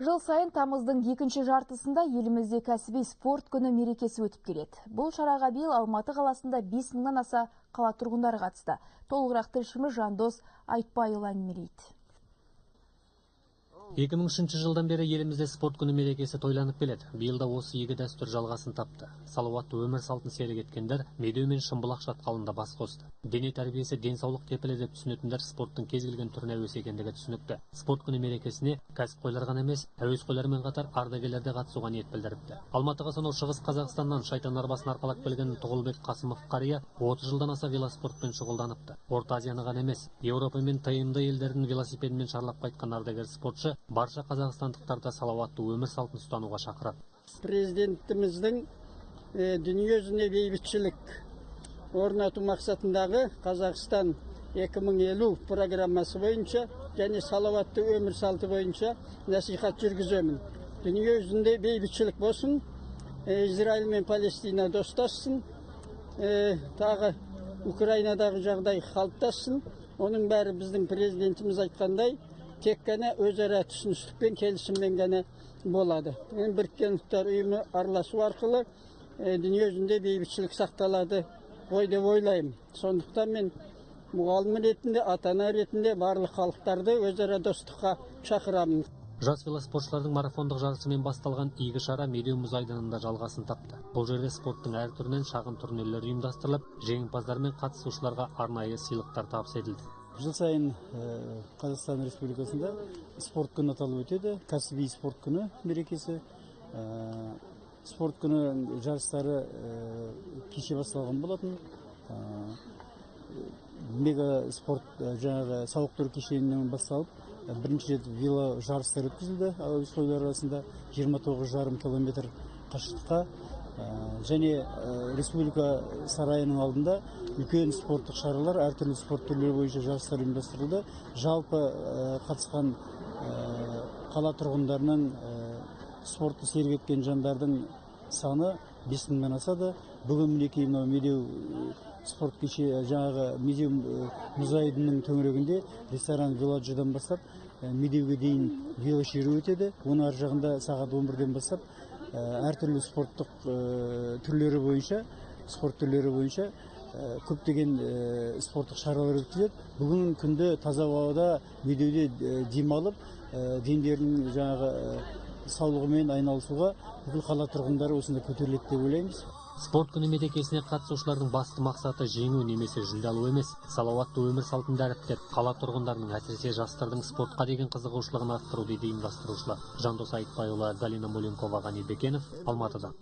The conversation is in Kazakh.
Жыл сайын тамыздың екінші жартысында елімізде кәсіби спорт күні мерекесі өтіп келеді. Бұл шараға биыл Алматы қаласында 5000-нан аса қала тұрғындары қатысты. Толығырақ тілшіміз Жандос Айтбайұлы әңгімелейді. 2003 жылдан бері елімізде спорт күні мерекесі тойланып келеді. Биыл да осы игі дәстүр жалғасын тапты. Салауатты өмір салтын серік еткендер Медеу мен Шымбұлақ шатқалында бас қосты. Дене тәрбиесі денсаулық кепілі деп түсінетіндер спорттың кез келген түріне әуес екендігі түсінікті. Спорт күні мерекесіне кәсіпқойлар ғана емес, әуесқойлармен қатар ардагерлер де қатысуға ниет білдіріпті. Алматыға сонау Шығыс Қазақстаннан шайтан арбасын арқалап келген Тұғылбек Қасымов қария 30 жылдан аса велоспортпен шұғылданыпты. Орта Азияны ғана емес, Еуропа мен ТМД елдерін велосипедімен шарлап қайтқан ардагер спортшы барша қазақстандықтарды салауатты өмір салтын ұстануға шақырады. Президентіміздің дүниежүзіне бейбітшілік орнату мақсатындағы Қазақстан 2050 программасы бойынша және салауатты өмір салты бойынша насихат жүргіземін. Дүниежүзінде бейбітшілік болсын, Израиль мен Палестина достассын, тағы Украинадағы жағдай қалыптассын. Оның бәрі біздің президентіміз айтқандай тек қана өзара түсіністікпен, келісіммен ғана болады. Енді Біріккен Ұлттар Ұйымы араласу арқылы дүниежүзінде бейбітшілік сақталады ғой деп ойлаймын. Сондықтан мен мұғалім ретінде, ата-ана ретінде барлық халықтарды өзара достыққа шақырамын. Жас велоспортшылардың марафондық жарысымен басталған игі шара Медеу мұз айдынында жалғасын тапты. Бұл жерде спорттың әр түрінен шағын турнирлер ұйымдастырылып, жеңімпаздар мен қатысушыларға арнайы сыйлықтар табыс етілді. Жыл сайын Қазақстан Республикасында спорт күні аталып өтеді. Кәсіби спорт күні мерекесі. Спорт күні жарыстары кеше басталған болатын. Мега спорт жаңағы сауықтыру кешенінен басталып, бірінші рет вело жарыстар өткізілді әуесқойлар арасында 29,5 километр қашықтыққа. Және Республика сарайының алдында үлкен спорттық шаралар, әртүрлі спорт түрлері бойынша жарыстар ұйымдастырылды. Жалпы қатысқан қала тұрғындарының, спортты серік еткен жандардың саны 5000-нан асады. Бүгін мінекей мынау Медеу спорт кеше жаңағы Медеу мұз айдынының төңірегінде ресторан Виладжодан бастап Медеуге дейін велошеру өтеді. Оның ар жағында сағат 11-ден бастап әртүрлі спорттық түрлері бойынша, спорт түрлері бойынша көптеген спорттық шаралар өткізіледі. Бүгінгі күнде таза ауада Медеуде демалып, дендерінің жаңағы саулығымен айналысуға бүкіл қала тұрғындары осында көтеріледі деп ойлаймыз. Спорт күні мерекесіне қатысушылардың басты мақсаты жеңу немесе жүлде алу емес, салауатты өмір салтын дәріптеп, қала тұрғындарының, әсіресе жастардың спортқа деген қызығушылығын арттыру дейді ұйымдастырушылар. Жандос Айтбайұлы, Галина Муленкова, Ғани Бекенов, Алматыдан.